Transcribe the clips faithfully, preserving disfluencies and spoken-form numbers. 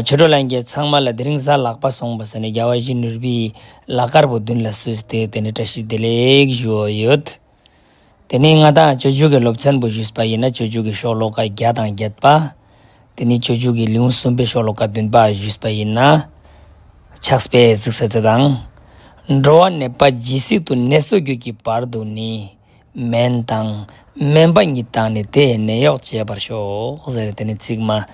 ཆོས་གྲོགས་ལྷན་རྒྱས་ཚང་མ་ལ་དེ་རིང་གཟའ་ལྷག་པ་སོང་པ་ས་ནེ་རྒྱལ་བ་ཡིད་བཞིན་ནོར་བུའི་ལྷག་དཀར་པོ་མདུན་ལ་བསུས་ཏེ་དེ་ནེ་བཀྲ་ཤིས་བདེ་ལེགས་ཞུའོ་ཡོད། དེ་ནེ་ང་དང་སྤྱོད་འཇུག་གི་སློབ་ཚན་པོ་ཞུས་པ་ཡིན་ན་སྤྱོད་འཇུག་གི་ཤོ་ལོ་ཀ་བརྒྱ་དང་བརྒྱད་པ། དེ་ནེ་སྤྱོད་འཇུག་གི་ལེའུ་གསུམ་པའི་ཤོ་ལོ་ཀ་བདུན་པ་ཞུས་པ་ཡིན་ན། ཕྱག་དཔེ་གཟིགས་ས་ཅེས་དང་། འགྲོ་བ་ནད་པ་ཇི་སྲིད་དུ། ནད་སོ་འགྱུར་གྱི་བར་དུ་ནི། སྨན་དང་སྨན་པ་ཉིད་དང་ནི། དེ་ནད་གཡོག་བྱེད་པར་ཤོག་ཟེར་དེ་ནེ་ཚིག་མ།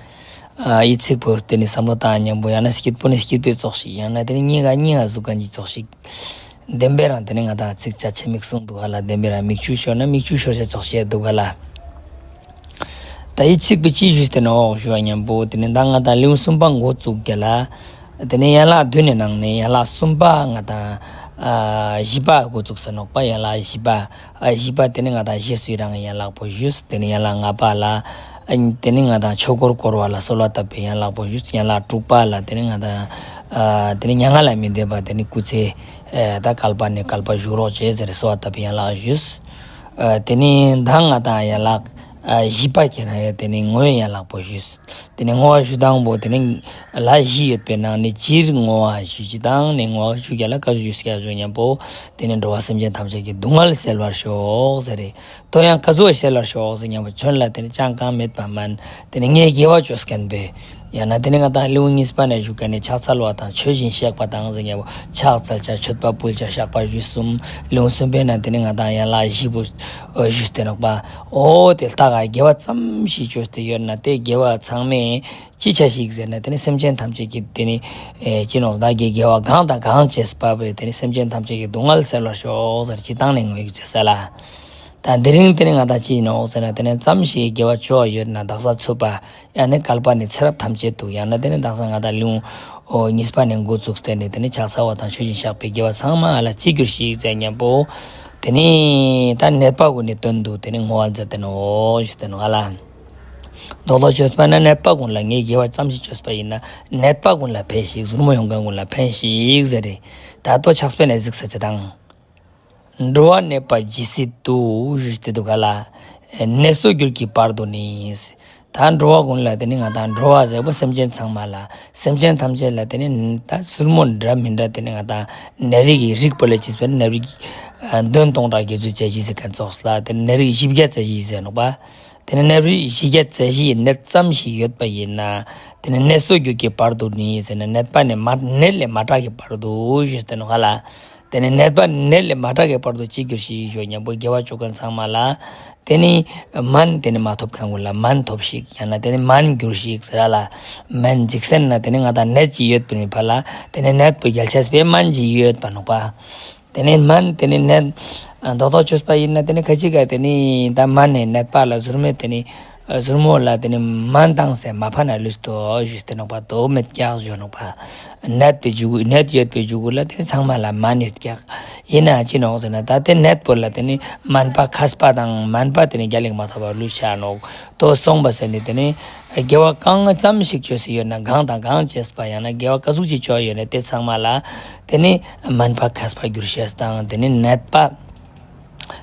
ཨ་འི་ཚིག་པོ་དེ་ནེ་བསམ་བློ་བཏང་ཉམ་པོ་ཡང་ན་སྐྱིད་པོ་ནི་སྐྱིད་པོའི་ཙོགས་ཤིག་ཡང་ན་དེ་ནེ་སྙིང་ག་སྙིང་ག་ཟུག་ག་ཅིག་ཙོགས་ཤིག་བདེན་པའི་རང་དེ་ནེ་ང་དང་ཚིག་ཆ་ཆེ་མིག་གསུངས་འདུག་ག་ལ། བདེན་པའི་རང་མིག་ཆུ་ཤོར་ན་མིག་ཆུ་ཤོར་ཆ་ཙོགས་ཤིག་འདུག་ག་ལ། ད་འི་ཚིག་པོ་ཅི་ཞུས་ཏེ་ནོག་ཞུ་བ་ཉམ་པོ་དེ་ནེ་ད་ང་དང་ལེའུ་གསུམ་པ་འགོ་བཙུགས་རྒྱ་ལ། དེ་ནེ་ཡན་ལག་བདུན་ནི་ནང་ནེ་ཡན་ལག་གསུམ་པ་ང་དང་ཨ་བཞི་པ་འགོ་བཙུགས་ས་ནོག་པ། ཡན་ལག་བཞི་པ། ཨ་བཞི་པ་དེ་ནེ་ང་དང་རྗེས་སུ་ཡི་རང་གི་ཡན་ལག་པོ་ཞུས། དེ་ནེ་ཡན་ལག་ལྔ་པ་ལ། ཨ་དེ་ནེ་ང་དང་ཆོས་འཁོར་བསྐོར་བ་ལ་གསོལ་བ་བཏབ་པའི་ཡན་ལག་པོ་ཞུས། ཡན་ལག་དྲུག་པ་ལ་དེ་ནེ་ང་དང་ཨ་དེ་ནེ་མྱ་ངན་ལས་མི་འདའ་བ་དེ་ནེ་སྐུ་ཚེ་ཨ་ད་བསྐལ་པ་ནས་བསྐལ་པ་བཞུགས་རོགས་བྱེད་ཟེར་གསོལ་བ་བཏབ་པའི་ཡན་ལག་ཞུས། ཨ་དེ་ནེ་ད་ང་དང་ཡན་ལག་ཨ་བཞི་པ་ཁྱེད་རང་ཡ་དེ་ནེ་བསྔོ་བའི་ཡན་ལག་པོ་ཞུས། དེ་ནེ་བསྔོ་བ་ཞུ་སྟངས་པོ་དེ་ནེ་ལ་བཞི་ཡོད་པའི་ནང་ནེ་སྤྱིར་བསྔོ་བ་ཞུ་ཅེས་དང་ནི་བསྔོ་བ་ཞུ་རྒྱ་ལ་ཀ་ཟུག་ཞུ་སྐྱ་ཞུ་ཉམ་པོ། དེ་ནེ་འགྲོ་བ་སེམས་ཅན་ཐམས་ཅད་ཀྱི་སྡུག་བསྔལ་སེལ་བར་ཤོག་ཟེར་རེ། དོ་ཡང་ཀ་ཟུག་སེལ་བར་ཤོག་ཟེར་ཉམ་པོ་ཁྱོད་ལ་དེ་ནེ་ཅང་གང་མེད་པ་མན། དེ་ནེ་ངའི་དགེ་བ་ཅོ་མཁན་པོས། ཡང་ན་དེ་ནེ་ང་དང་ལེའུ་གཉིས་པ་ནེ་ཞུ་མཁན་ནི་ཕྱག་འཚལ་བ་དང་མཆོད་ཅིང་བཤགས་པ་དང་ཟེར་ཉམ་པོ་ཕྱག་འཚལ་ཆ་མཆོད་པ་ཕུལ་ཆ་བཤགས་པ་ཞུས་གསུམ། ལེའུ་གསུམ་པའི་ནང་དེ་ནེ་ང་དང་ཡན་ལག་བཞི་པོ་ཞུས་ཏེ་ནོག་པ། འོ་དེ་ལྟ་ག་དགེ་བ་ཙམ་ཞིག་ཅོས་ཏེ་ཡོད་ན་དེ་དགེ་བ་ཚང་མས་ཅི་ཆ་ཞིག་ཟེར་ན་དེ་ནེ་སེམས་ཅན་ཐམས་ཅད་ཀྱི་དེ་ནེ་ཨེ་ཅི་ནོག་བདག་གི་དགེ་བ་གང་དང་གང་བྱས་པ་བས་དེ་ནེ་སེམས་ཅན་ཐམས་ཅད་ཀྱི་སྡུག་བསྔལ་སེལ་བར་ཤོག་ཟེར་ཅེས་དང་ནི་བསྔོ་ཡིག་ཅོས་ས་ལ། ད་དེ་རིང་དེ་ནེ་ང་དང་ཅི་ནོག་ཟེར་ན་དེ་ནེ་ཙམ་ཞིག་དགེ་བ་ཅོ་ཡོད་ན་དག་ས་ཚུག་པ། ཡང་ན་བསྐལ་པ་ནེ་ཚེ་རབས་ཐམས་ཅད་དུ། ཡང་ན་དེ་ནེ་དག་ས་ང་དང་ལེའུ་གཉིས་པ་ནེ་འགོ་བཙུགས་ཏེ་ནེ་དེ་ནེ་ཕྱག་འཚལ་བ་དང་མཆོད་ཅིང་བཤགས་པའི་དགེ་བ་ཚང་མ་ལ་ཅི་འགྱུར་ཞིག་ཟེར་ཉམ་པོ། དེ་ནེ་ད་ནད་པ་གུན་ནི་དོན་དུ་དེ་ནེ་བསྔོ་བ་མཛད་དེ་ནོག་ཞུས་ཏེ་ནོག་ཨ་ལ། རྡོག་རྡོག་ཅོས་པ་ན་ནད་པ་གུན་ལ་ངའི་དགེ་བ་ཙམ་ཞིག་ཅོས་པ་ཡིན་ན་ནད་པ་གུན་ལ་ཕན་ཞིག་ཟུར་མོ་ཡོང་མཁན་གུན་ལ་ཕན་ཞིག་ཟེར་རེ། ད་ལྟོ་ཕྱག་དཔེ་ནེ་གཟིགས་ས་ཅེས་དང་། འགྲོ་བ་ནད་པ་ཇི་སྲིད་དུ་ཞུས་ཏེ་འདུག་ག་ལ། ནད་སོ་འགྱུར་གྱི་བར་དུ་ནི། ད་འགྲོ་བ་གུན་ལ་དེ་ནེ་ང་དང་འགྲོ་བ་ཟེར་བོ་སེམས་ཅན་ཚང་མ་ལ། སེམས་ཅན་ཐམས་ཅད་ལ་དེ་ནེ་ད་ཟུར་མོ་འདྲ་མི་འདྲ་དེ་ནེ་ང་དང་ནད་རིགས་ཀྱི་རིགས་པོ་ལ་ཅི་ཟེར་ན་ནད་རིགས་བདུན་སྟོང་ཕྲག་བརྒྱད་ཅུ་གྱ་བཞི་ཟེར་མཁན་ཙོགས་ལ་དེ་ནེ་ནད་རིགས་བཞི་བརྒྱ་གྱ་བཞི་ཟེར་ནོག་པ། དེ་ནེ་ནད་རིགས་བཞི་བརྒྱ་གྱ་བཞི་ནད་ཙམ་ཞིག་ཡོད་པ་ཡིན་ན། དེ་ནེ་ནད་སོ་འགྱུར་གྱི་བར་དུ་ནི་ཟེར་ན་ནད་པ་ནི་མ་ནད་ལས་མ་དྲག་གི་བར་དུ་ཞུས་ཏེ་ནོག་ག་ལ། དེ་ནེ་ནད་པ་ནད་ལས་མ་དྲག་གི་བར་དུ་ཅི་འགྱུར་ཞིག་ཞུ་ཉམ་པོ་དགེ་བ་ཅོ་མཁན་ཚང་མ་ལ། དེ་ནེ་སྨན་དེ་ནེ་མ་ཐོབ་མཁན་གུན་ལ་སྨན་ཐོབ་ཞིག་ཡང་ན་དེ་ནེ་སྨན་འགྱུར་ཞིག་ཟེར་ར་ལ། སྨན་འཇིག་སེན་ན་དེ་ནེ་ང་དང་ནད་ཅིག་ཡོད་པ་ནི་ཕ་ལ། དེ་ནེ་ནད་པོ་རྒྱལ་ཆས་པའི་སྨན་ཅིག་ཡོད་པ་ནོག་པ། དེ་ནེ་སྨན་དེ་ནེ་ནད་རྡོག་རྡོག་ཅོས་པ་ཡིན་ན་དེ་ནེ་ཁ་ཅིག་ག་དེ་ནེ་ད་སྨན་ནི་ནད་པ་ལ་ཟུར་མོ་དེ་ནེ་ཟུར་མོ་ལ་དེ་ནེ་སྨན་བཏང་སྟེ་མ་ཕན་ན་ལུས་ཏོ་ཞུས་ཏེ་ནོག་པ། དོ་མེད་ཀྱག་ཞུ་ནོག་པ། ནད་པའི་འཇུག་ནད་ཡོད་པའི་འཇུག་གུ་ལ་དེ་ནེ་ཚང་མ་ལ་སྨན་ཡོད་ཀྱག་ཡིན་ན་ཅི་ནོག་ཟེར་ན་ད་དེ་ནད་པོ་ལ་དེ་ནེ་སྨན་པ་མཁས་པ་དང་སྨན་པ་དེ་ནེ་རྒྱལ་ལ་མ་ཐོབ་པ་ལུས་ཆ་ནོག་དོ་སོང་པ་ཟེར་ནི་དེ་ནེ་དགེ་བ་གང་ཙམ་ཞིག་ཅོས་ཏེ་ཡོད་ན་གང་དང་གང་བྱས་པ་ཡང་ན་དགེ་བ་ཀ་ཟུག་ཅིག་ཅོ་ཡོད་ན་དེ་ཚང་མ་ལ་དེ་ནེ་སྨན་པ་མཁས་པ་འགྱུར་ཤེས་དང་དེ་ནེ་ནད་པ་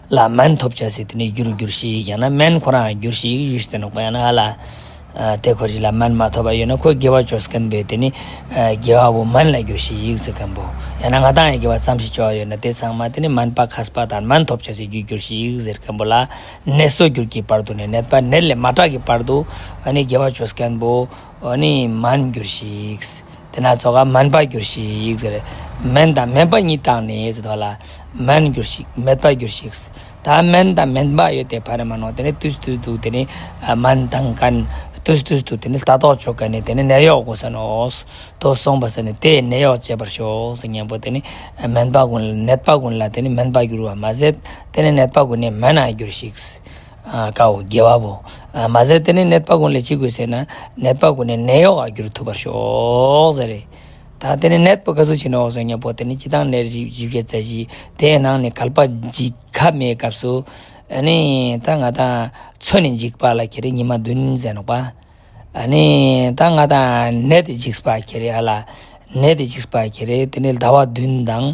ལ་སྨན་ཐོབ་ཆ་སི་དེ་ནེ་རྒྱུ་རུ་འགྱུར་ཞིག་ཡང་ན་སྨན་ཁོ་རང་འགྱུར་ཞིག་ཞུས་ཏེ་ནོག་པ། ཡང་ན་ཧ་ལ་ཨ་དེ་ཁོ་རི་ལ་སྨན་མ་ཐོབ་པ་ཡོད་ན་ཁོ་དགེ་བ་ཅོ་མཁན་པོས་དེ་ནེ་ཨ་དགེ་བ་བོ་སྨན་ལ་འགྱུར་ཞིག་ཟེར་མཁན་པོ། ཡང་ན་ང་དང་ཡང་དགེ་བ་ཙམ་ཞིག་ཅོ་ཡོད་ན་དེ་ཚང་མ་དེ་ནེ་སྨན་པ་མཁས་པ་དང་སྨན་ཐོབ་ཆ་སི་རྒྱུ་འགྱུར་ཞིག་ཟེར་མཁན་པོ་ལ། ནད་སོ་འགྱུར་གྱི་བར་དུ་ནི་ནད་པ་ནད་ལས་མ་དྲག་གི་བར་དུ་ཨ་ནི་དགེ་བ་ཅོ་མཁན་པོ་ཨ་ནི་སྨན་འགྱུར་ཞིག་དེ་ན་ཙོགས་ཀ་སྨན་པ་འགྱུར་ཞིག་ཟེར། སྨན་དང་སྨན་པ་ཉིད་དང་ནི་ཟེར་དོ་ལ། སྨན་འགྱུར་ཞིག་མེད་པ་འགྱུར་ཞིག་ད་སྨན་དང་སྨན་པ་ཡོད་དེ་ཕ་རེ་མ་ནོག་དེ་ནེ་དུས་དུས་དུ་དེ་ནེ་ཨ་སྨན་དང་མཁན་དུས་དུས་དུ་དེ་ནེ་ལྟ་རྟོག་ཅོ་མཁན་ནི་དེ་ནེ་ནད་གཡོག་དགོས་ས་ནོག་དོ་སོང་པ་ཟེར་ནི་དེ་ནད་གཡོག་བྱེད་པར་ཤོག་ཟེར་ཉམ་པོ་དེ་ནེ་སྨན་པ་གུན་ནད་པ་གུན་ལ་དེ་ནེ་སྨན་པ་འགྱུར་བ་མ་ཟད་དེ་ནེ་ནད་པ་གུན་ནི་སྨན་ན་འགྱུར་ཞིག་ཨ་ཀའོ་དགེ་བ་བོ། ཨ་མ་ཟད་དེ་ནེ་ནད་པ་གུན་ལ་ཅི་དགོས་ཟེར་ན་ནད་པ་གུན་ནི་ནད་གཡོག་ག་འགྱུར་ཐུབ་པར་ཤོག་ཟེར་རེ། ད་དེ་ནེ་ནད་པོ་ཀ་ཟུག་ཅིག་ནོག་ཟེར་ཉམ་པོ་དེ་ནེ་སྤྱིར་བཏང་ནད་རིགས་བཞི་བརྒྱ་རྩ་བཞི་དེའི་ནང་ནེ་བསྐལ་པ་འཇིག་ཁ་མའི་སྐབས་སུ་ཨ་ནི་ད་ང་དང་མཚོ་ནི་འཇིག་པ་ལ་ཁྱེར་རེ་ཉི་མ་བདུན་ཟེར་ནོག་པ། ཨ་ནི་ད་ང་དང་ནད་དེ་འཇིག་པ་ཁྱེར་རེ་ཧ་ལ་ནད་དེ་འཇིག་པ་ཁྱེར་རེ་དེ་ནེ་ཟླ་བ་བདུན་དང་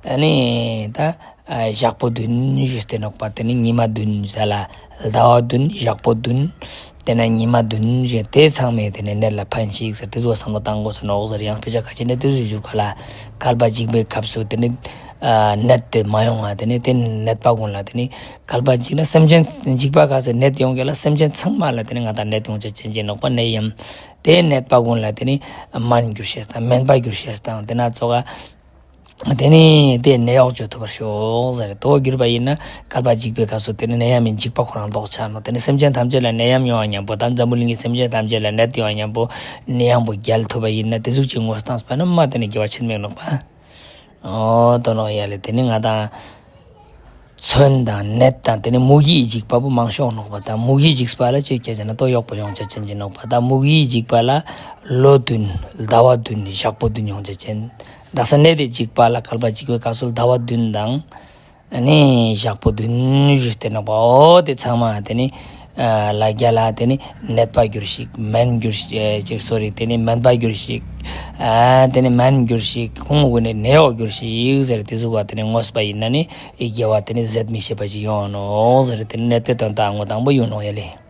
ཨ་ནི་ད་ཨ་ཞག་པོ་བདུན་ཞུས་ཏེ་ནོག་པ། དེ་ནེ་ཉི་མ་བདུན་ཟེར་ལ་ཟླ་བ་བདུན་ཞག་པོ་བདུན། དེ་ན་ཉི་མ་བདུན་ཞིག་དེ་ཚང་མས་དེ་ནས་ནད་ལ་ཕན་ཞིག་ཟེར་དེ་ཚོ་བསམ་བློ་བཏང་དགོས་སོ་ནོག་ཟེར། ཡང་དཔེ་ཆ་ཁ་ཅིག་ནས་དེ་ཚོ་ཞུ་ག་ལ། བསྐལ་པ་འཇིག་པའི་སྐབས་སུ་དེ་ནི་ཨ་ནད་དེ་མ་ཡོང་བ་དེ་ནི་དེ་ནད་པ་ཀུན་ལ་དེ་ནི་བསྐལ་པ་འཇིག་ན་སེམས་ཅན་འཇིག་པ་ག་ཟེར་ནད་ཡོང་ག་ལ། སེམས་ཅན་ཚང་མ་ལ་དེ་ནི་ང་དང་ནད་ཡོང་ཆ་ཅན་ཅིག་ནོག་པ། ནད་ཡམས་དེ་ནད་པ་ཀུན་ལ་དེ་ནི་སྨན་འགྱུར་ཤེས་དང་སྨན་པ་འགྱུར་ཤེས་དང་དེ་ན་ཙོགས་དེ་ནི་དེ་ནད་གཡོག་བཅོ་ཐུབ་པར་ཤོག་ཟེར། དོ་གྱུར་པ་ཡིན་ན་བསྐལ་པ་འཇིག་པའི་སྐབས་སུ་དེ་ནི་ནད་ཡམས་མི་འཇིག་པ་ཁོ་རང་ལྡོག་ཆ་ནོག། དེ་ནི་སེམས་ཅན་ཐམས་ཅད་ལ་ནད་ཡམས་ཡོང་བ་མཉམ་པོ་དང་འཛམ་བུ་གླིང་གི་སེམས་ཅན་ཐམས་ཅད་ལ་ནད་ཡོང་བ་མཉམ་པོ་ནད་ཡམས་པོ་རྒྱལ་ཐུབ་པ་ཡིན་ན་དེ་ཟུག་ཅིག་ངོས་བཏང་སྤེ་ན་མ་དེ་ནི་དགེ་བ་ཆེན་མོ་ནོག་པ། འོ་དོ་ནོག་ཡ་ལེ། དེ་ནི་ང་དང་མཚོན་དང་ནད་དང་དེ་ནི་མུ་གེའི་འཇིགས་པ་པོ་མང་ཤོས་ནོག་པ། ད་མུ་གེའི་འཇིགས་པ་ལ་ཅི་སྐད་ཟེར་ན་དོ་གཡོག་པོ་ཡོང་ཆ་ཅན་ཅིག་ནོག་པ། ད་མུ་གེའི་འཇིགས་པ་ལ་ལོ་བདུན་ཟླ་བ་བདུན་ཞག་པོ་བདུན་ཡོང་ཆ་ཅན། དག་ས་ནད་དེ་འཇིགས་པ་ལ་བསྐལ་པ་འཇིག་པའི་སྐབས་སུ་ཟླ་བ་བདུན་དང་ཨ་ནི་ཞག་པོ་བདུན་ཞུས་ཏེ་ནོག་པ། འོ་དེ་ཚང་མ་དེ་ནི་ཨ་ལ་རྒྱ་ལ་དེ་ནི་ནད་པ་གྱུར་ཞིག་སྨན་གྱུར་ཞིག་ཅིག་སོ་རི་དེ་ནི་སྨན་པ་གྱུར་ཞིག་ཨ་དེ་ནི་སྨན་གྱུར་ཞིག་ཁོང་གུན་ནི་ནད་གཡོག་གྱུར་ཞིག་ཟེར་དེ་ཟུག་པ་དེ་ནི་ངོས་པ་ཡིན་ན་ནི་ཨི་དགེ་བ་དེ་ནི་ཟད་མི་ཤེས་པ་ཞིག་ཡོང་ནོག་ཟེར། དེ་ནི་ནད་པའི་དོན་དག་ངོ་དང་པོ་ཡོང་ནོག་ཡ་ལེ།